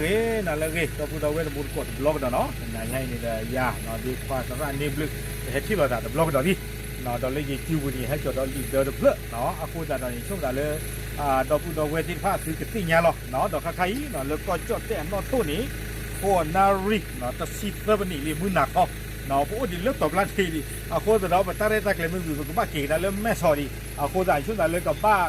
ဂ့ၤ နၤလၢအဂ့ၤ ဒီပုၢ်ဒီဝဲၢ်တံၤသကိးတဘျီကဒီးနီၤ, တနၤညါအံၤန့ၣ်ဒီးယၤ ဒ့ခွါသရၣ်န့ၢ်ဘျုး ပဟဲထံၣ်လိာ်သးတဘျီကဒီးလံ, ဒီးလၢယကၠူပူၤန့ၣ် ဟဲစိာ်ဒီးလံာ်ဒၢတဖျၢၣ်နီၤ, အဃိသတးဒီးန့ၣ် ဆိကမိၣ်သးလၢ ဒီပုၢ်ဒီဝဲၢ်သ့ၣ်တဖၣ်သုကသ့ၣ်ညါလီၤ, ဒီးခါခါအံၤ လၢကီၢ်ကၠီၣ်တဲၣ်အနီၣ်ထိၣ်န့ၣ် ဃိးနၣ်ရံၣ် တဆံသၢပနံးလံ မုၢ်နၤခီ, ပအိၣ်ဒံးလၢတီၤပျၢ်ထံးဒံး, အဃိသတးဒီး ပတၢ်ရဲၣ်တၢ်ကျဲၤမ့ၢ်ဂ့ၤ ပကဘၣ်က့ၤကဒါလၢမဲၢ်ဆီးဒံး, အဃိသတး ဆိကမိၣ်သးလၢကဘၣ်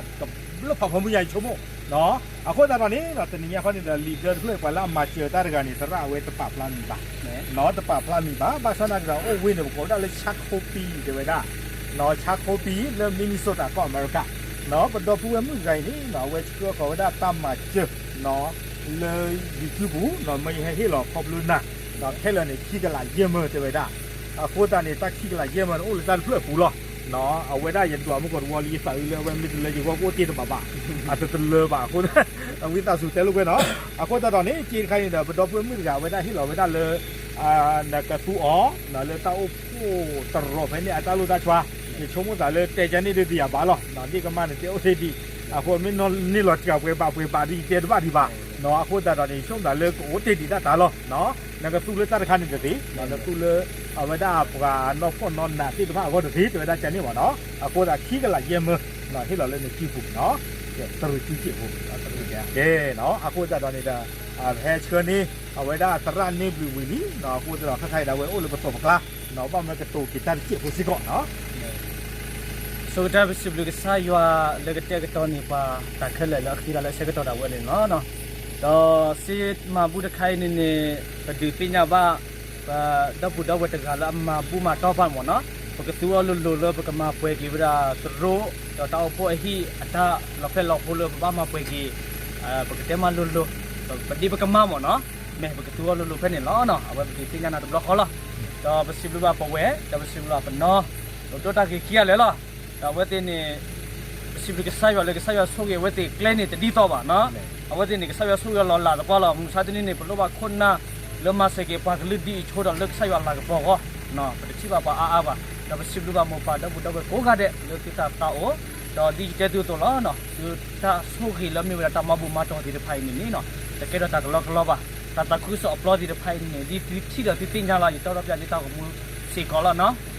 လၢဖးဖီမုၢ်ညါအံၤဆိကမိၣ်, အဃိသတးဒီးန့ၣ် တနံၤညါခီန့ၣ်ဒီး လံာ်ဒၢတဖျၢၣ် ပှၤလၢအမၤစၢၤတၢ်တဂၤန့ၣ် သရၣ်အဝဲတပာ်ဖျါမံၤဘၣ်, တပာ်ဖျါမံၤဘၣ်, ဘၣ်ဆၣ်သနာ်က့ဒီး အိၣ်ဝ့ၢ်န့ၣ် ပကိးဝဲဒၣ်လၢ ဆါခိပံ တဲဝဲဒၣ်, ဆါခိပံ လၢ Minnesota ကီၢ်အမဲရကၤ, ပဒီပုၢ်ဝဲၢ်မုၣ်တဂၤအံၤန့ၣ် အဝဲဆှၢဃီၤဝဲဒၣ်တၢ်မၤစၢၤ လၢ YouTube ပူၤ မ့ၢ်ယဟဲဟ့ၣ်လီၤခီဖျိနၤ, ခဲလၢာ်န့ၣ် ခံကလးယဲၢ်မၢ တဲဝဲဒၣ်, အဃိသတးန့ၣ် တၢ်ခံကလးယဲၢ်မၢန့ၣ် အိၣ်လၢတၢ်တဖျၢၣ်အပူၤလီၤ, အဝဲဒၣ်ယဒွးမုၢ်ကီးတဝီလံ ယသးအုးလၢအဝဲမ့ၢ်တလၢယဂီၢ်ကအိၣ်တ့ၢ်တဘၣ်ဘၣ်, အတတလၢဘၣ်အဃိ အဝံသးစူၤတဲလိာ်ကွဲနီၤ, အဃိသတးဒီးန့ၣ် က့တခါန့ၣ်ဒီး ပဒီပုၢ်ဝဲၢ်မုၣ်တဂၤ အဝဲဒၣ်ဟ့ၣ်လီၤဝဲဒၣ်လၢ နကသူအီၤ လၢတၢ်အိၣ်ဖှိၣ်တရီးဖဲန့ၣ် အတၢ်လိၣ်တၢ်ဆွါ, ယဆိကမိၣ်သးလၢတဲကန့ၣ်ဒ်တယၤဘၣ်လီၤ, ဒ်ကမၢ်န့ၣ်တဲအိၣ်သ့ဒံး, အဃိမ့ၢ်နီၢ်န့ၢ်လီၤစှၤပှဲၤဘၣ်ပှဲၤဘၣ်ဒ်ယတဲတဘၣ်ဒံးဘၣ်, အဃိသတးဒီးန့ၣ် ယဆိကမိၣ်သးလၢကအိၣ်တ့ၢ်ဒံးတၢ်တၢ်လီၤ, နကသူလၢတၢ်တခါန့ၣ်တသ့, နကသူလၢ အဝဲဒၣ်ပှၤနီၢ်ဖှီၣ်နီၢ်နးသ့ၣ်တဖၣ်အဂီၢ်တသ့ တဲဝဲဒၣ်ကန့ၣ်မ့ၢ်နီၤ, အဃိသတးခံကလးယဲၢ်မၢ ဟ့ၣ်လီၤလၢနစုပူၤနီၤ, တရူးစုစ့ၣ်ဖိ, ကဲနီၤ အဃိသတးဒီးန့ၣ်ဒီး ပဟဲဆှၢန့ၢ် အဝဲဒၣ်သရၣ်န့ၢ်ဘျုးဝံၤလံ, အဃိသတးဒီးခဲခါအံၤဒၣ်ဝဲအိၣ်လၢပသိးပကျါ, ဘၣ်မနုၤကတိၤက့ၤတၢ်တစဲးဖိစ့ၢ်ကီးနီၤ ဆိကတၢၢ်ပစံးဘျုးကစၢ်ယွၤလၢကတဲာ်ကတီၤန့ၢ်ပှၤတၢ်ခဲလၢာ်လၢအဃံလၤလၢအဆၢကတီၢ်ဒၣ်ဝဲန့ၣ်လီၤ. ဒီးစ့မၤဘူၣ်တခါအံၤန့ၣ်န့ၣ် ပဒုးသ့ၣ်ညါဘၣ် ပဒီပုၢ်ဒီဝဲၢ်တဂၤလၢအမၤဘူၣ်မၤတီၢ်ပှၤမ့ၢ်နီၤ, ပကသူအီၤလိၤလိၤလၢပကမၤပှဲၤက့ၤဝဲဒၣ်သရိာ် ဒီးတၢ်အိၣ်ဖှိၣ်အဟံၣ်အတၢ်လီၤဖျဲၣ်လီၤဖိလၢပဘၣ်မၤပှဲၤက့ၤ, ပကတဲမးလိၤလိၤ, ပဒ့ပကမၣ်မ့ၢ်နီၤ, မ့ၢ်ပကသူအီၤလိၤလိၤဖဲန့ၣ်လီၤ. အဝဲပဒုးသ့ၣ်ညါနၤတဘျီဃီလီၤ. ဒီးပစံးဘျုးဘၣ်ပဝဲၢ် ဒီးပစံးဘျုးဘၣ်ပနီၢ် ပဒိၣ်တၢ်ဂ့ၤခံဂၤလၢာ်လီၤ. ဒီးအဝဲသ့ၣ်န့ၣ် ပစံးဘျုးကစၢ်ယွၤလၢကစၢ်ယွၤဆိၣ်ဂ့ၤအဝဲသ့ၣ်ကျဲန့ၣ်တဒ်သိးဘၣ်နီၤ, အဝဲသ့ၣ်န့ၣ် ကစၢ်ယွၤဆိၣ်ဂ့ၤအီၤလီၤလးသပှၢ်လီၤ. မုၢ်ဆါတနံၤန့ၣ် ပလိၣ်ဘၣ်ခိၣ်နၢ်လၢမၤစၢၤက့ၤပှၤကလုာ်ဒ်အံၤဆိဒီးလၢကစၢ်ယွၤလၤကပီၤအဂီၢ်, ပတထံၣ်ဘၣ်ပှၤအါအါဘၣ်. ဒီးပစံးဘျုးဘၣ်မိၢ်ပၢ်ဒီပုၢ်ဒီဝဲၢ်ကိးဂၤဒဲးလၢသုတၢ်သးအိၣ်, ဒီးဒ်ယတဲသုအသိးလီၤ, သုတၢ်ဆိၣ်ဂ့ၤလၢမ့ၢ်ဝဲဒၣ်တၢ်မၤဘူၣ်မၤတီၢ်သ့ၣ်တဖၣ်အံၤန့ၣ်န့ၣ် တကဲထီၣ်တၢ်ကလီကလီဘၣ်. တၢ်သးခုကစီၣ်အပျီသ့ၣ်တဖၣ်အံၤန့ၣ် ဒ်သုထံၣ်ဒီးသုသ့ၣ်ညါလီၤ ယတီၢ်ထီၣ်ပျဲသုတၢ်ဂီၤမူစ့ၢ်ကီးလီၤနီၤ.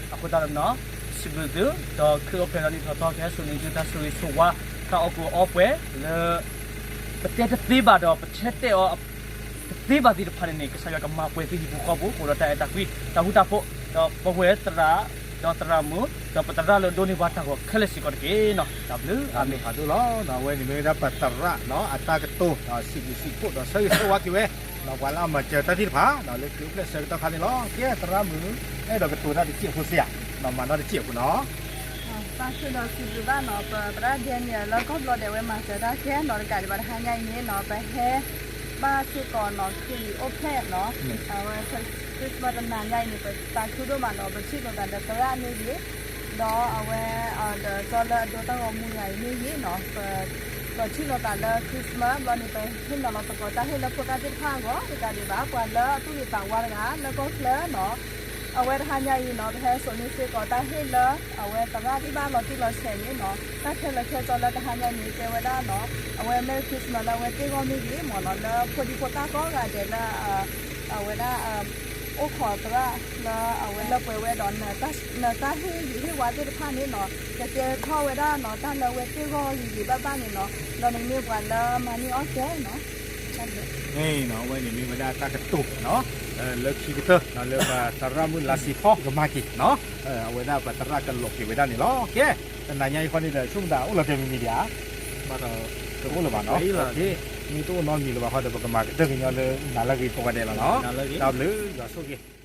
အဃိသတးဒီး စံးဘျုးသု ဒီးခရံာ်အိၣ်ဖျဲၣ်ဒီးနံၣ်ထီၣ်သီ ကဟဲစိာ်န့ၢ်သုတၢ်ဆိၣ်ဂ့ၤဆိၣ်ဝါ တၢ်အီၣ်ကူအီပှဲၤလၢ ပတဲတသ့ဘၣ်ဒီး ပဆၢတဲာ်အီၤတသ့ဘၣ်သ့ၣ်တဖၣ်န့ၣ်န့ၣ် ကစၢ်ယွၤကမၤပှဲၤသုဟံၣ်ဖိဃီဖိ အိၣ်ဒီးတၢ်အဲၣ်တၢ်ကွံ တၢ်ဃူတၢ်ဖိး ဒီးပဝဲၢ်သရၣ် ဒီးသရၣ်မုၣ် ဒီးပသရၣ်လၢအဒိးန့ၢ်ပှၤတၢ်ဂီၤခဲလၢာ်စ့ၢ်ကီးတက့ၢ်နီၤ. တၢ်ဘျုး အၤမ့ၣ် ဖးဒိၣ်လီၤ. အဝဲန့ၣ်မ့ၢ်ဝဲဒၣ်ပသရၣ်နီၤ အတၢ်ကတိၤ စံးဘျုးစံးဖှိၣ်ဒီးဆၢဂ့ၤဆၢဝါက့ၤဝဲ ပှၤလၢအမၤစၢၤတၢ်သ့ၣ်တဖၣ် လၢခရံာ်အိၣ်ဖျဲၣ်ဆၢကတီၢ်ခါန့ၣ်လီၤ. ကဲ သရၣ်မုၣ် အဲၣ်ဒိးကတိၤတၢ်တစဲးဖိစ့ၢ်ဧါ, မၤနီၢ်တစဲးဖိနီၤ. သးခုဒီးစံးဘျုးဘၣ်နီၤ ပသရၣ် Daniel လၢကီၢ်ဘျီဒဲး အဝဲမၤစၢၤတၢ်ခဲနီၤ တကးဒံးဘၣ်တဟါညါအံၤန့ၣ်နီၤ ပဟဲဘၣ်စ့ၢ်ကီးနီၤ ခရံာ်အိၣ်ဖျဲၣ်နီၤ အဝဲ Christmas တနၤညါအံၤန့ၣ် ပသးခုဒိၣ်မးနီၤ ပထံၣ်လိာ်သးဒီးသရၣ်န့ၣ်ဂ့ၤ ဒီးအဝဲ ဒီးကၠီလၢအဒိတၢ်ဂီၤမူတဂၤအံၤန့ၣ်ဂ့ၤနီၤ ပထံၣ်လိာ်သးလၢ Christmas ဘျီန့ၣ် ပဟ့ၣ်နီၤလီၤသကိးတၢ်ဟ့ၣ်လၢဖိသၣ်သ့ၣ်တဖၣ်အဂီၢ် တကးဒံးဘၣ် ပှၤလၢအသူၣ်ဂ့ၤသးဝါတဂၤလၢကီၢ်ချၢနီၤ အဝဲတဟါညါအံၤနီၤ ပဟဲစိာ်န့ၢ်စ့ၢ်ကီးတၢ်ဟ့ၣ်လၢ အဝဲသရၣ်ဒ်ဘၣ်လီၤတံၢ်လီၤဆဲးန့ၣ်နီၤ တၢ်ခဲလၢာ်ခဲဆ့လၢတဟါညါအံၤန့ၣ် ကဲဝဲဒၣ်နီၤ အဝဲ Merry Christmas လၢအဝဲသ့ၣ်ဂီၢ်မ့ၢ်ဂ့ၤမ့ၢ်နီၤ လၢဖိဒံဖိသၣ်ကိးဂၤဒဲးလၢ အဝဲဒၣ် အိၣ်ခိးသရၣ်လၢအဝဲလၢပှဲၤဝဲဒီး နတၢ်ဟ့ၣ်ဂံၢ်ဟ့ၣ်ဝါသ့ၣ်တဖၣ်န့ၣ်နီၤ ကကဲထီၣ်ဝဲဒၣ်နီၤ တၢ်လၢအဝဲသ့ၣ်ဂီၢ်ဂ့ၤဂ့ၤဘၣ်ဘၣ်န့ၣ်နီၤ ဒီးနကမ့ၢ်ပှၤလၢမၤန့ၢ်အီၣ်ကဲနီၤ အဝဲန့ၣ်မ့ၢ်ဝဲဒၣ်တၢ်ကတိၤနီၤ လၢခံကတၢၢ် လၢပသရၣ်မုၣ်လါစ့ဖီကမၤက့ၤနီၤ အဝဲဒၣ်ပသရၣ်ကလီၤက့ၤဝဲဒၣ်န့ၣ်လီၤ. ကဲ တနၤညါအံၤဃီန့ၣ်ဒီး ဆိကမိၣ်သးအိၣ်လီၤတဲာ်မံၤမံၤဒံးဧါ, ဘၣ်ဒီးတအိၣ်လၢၤဘၣ်နီၤ, မ့ၢ်တအိၣ်နီတမံၤလၢၤဘၣ်ဃီဒီး ပကမၤကတၢၢ်ကညီလၢနၤလၢအဂ့ၤကိးဂၤဒဲးလီၤနီၤ, တၢ်ဘျုးယွၤဆိၣ်ဂ့ၤ